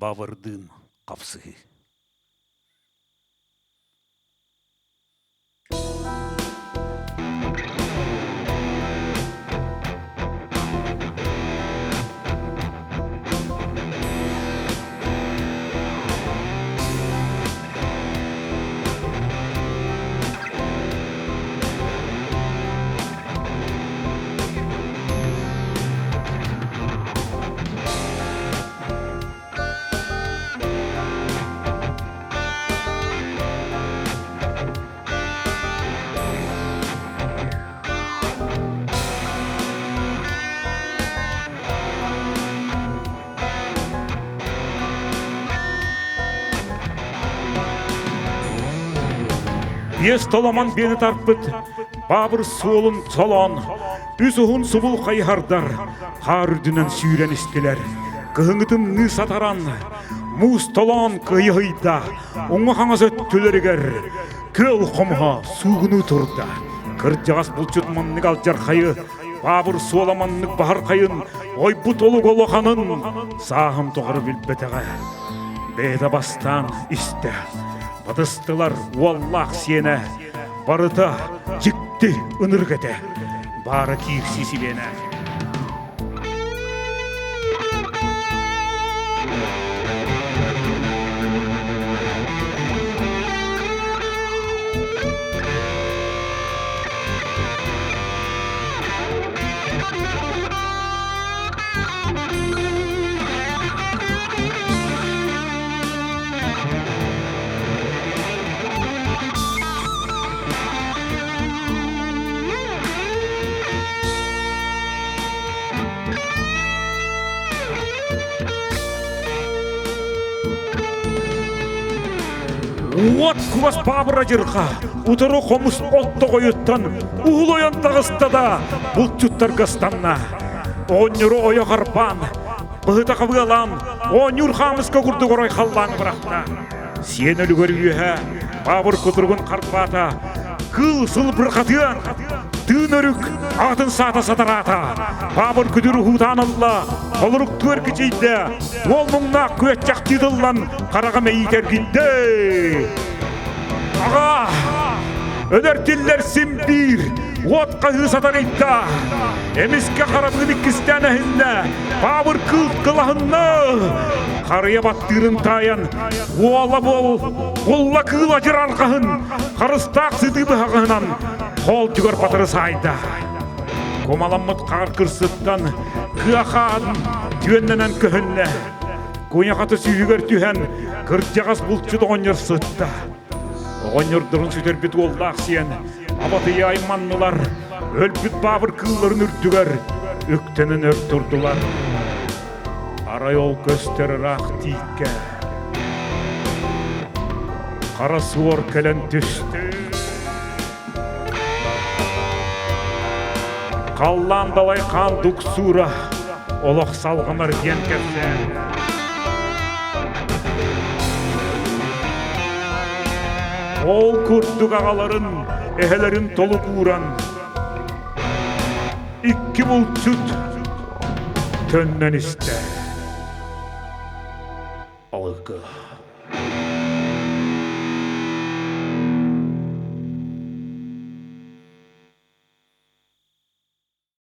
Бавырдыын хапсыһыы Биэс толомон биэни тарпыт, баабыр суолун солоон, үс уһун субул хайыһардар хаар үрдүнэн сүүрэн истилэр. Кыһыҥҥы тымныы сатаран, муус толоон кыйыһыйда, уҥа-хаҥас өттүлэригэр күөл хомуһа суугунуу турда. Кырдьаҕас булчут маннык алдьархайы, баабыр суола маннык баһархайын, ойбут олук улаханын сааһым тухары билбэтэҕэ. Бэйэтэ бастаан истэ. Батыстылар уоллаах сиэнэ, барыта дьикти ынырык этэ. Баара киирсии сибиэнэ. Уот кубас баабыра дьырха, утары хомус оттоҕойуттан уһулуйан таҕыста да, булчуттарга ыстанна. Оҕонньору ойо харбаан, быһыта хабыалаан, оонньуур хаамыска курдук орой халлааны бырахта. Сиэн өлүгэр үөһэ баабыр кутуругун харбаата, кыыл сылбырҕатыан, тыын өрүк аатын саата сатараата, баабыр күтүр уһуутаан ылла, холоруктуу эргичийдэ, уол муҥнаах күөччэхтии тыллан хараҕа мэйиитэ эргийдэ. Аҕаа! Өлөр тиллэр син биир, уот хаһыы сатарыйда. Эмискэ харабыын иккистээн эһиннэ, баабыр кыыл кылаһынна. Харыйа баттыырын таайан, уола буол, улла кыыл адьыр арҕаһын, харыстаах сытыы быһаҕаһынан хоол түгэр батары саайда. Кумаламмыт хаар кырсыттан кыахаан түөннэнэн көһүннэ. Куйахата сүүһүгэр түһэн, кырдьаҕас булчут оҕонньор сытта. Оҕонньордорун сүтэрбит уоллаах сиэн абатыйа айманнылар, өлбүт баабыр кыылларын үрдүгэр үктэнэн өр турдулар. Арай ол көстөр ыраах тииккэ хара суор кэлэн түстэ. Халлаан далай хаан дуксуура олох салҕанар диэн кэпсээн. Ол курдук аҕаларын, эһэлэрин толук ууран, икки булчут төннөн истэ. Алгы.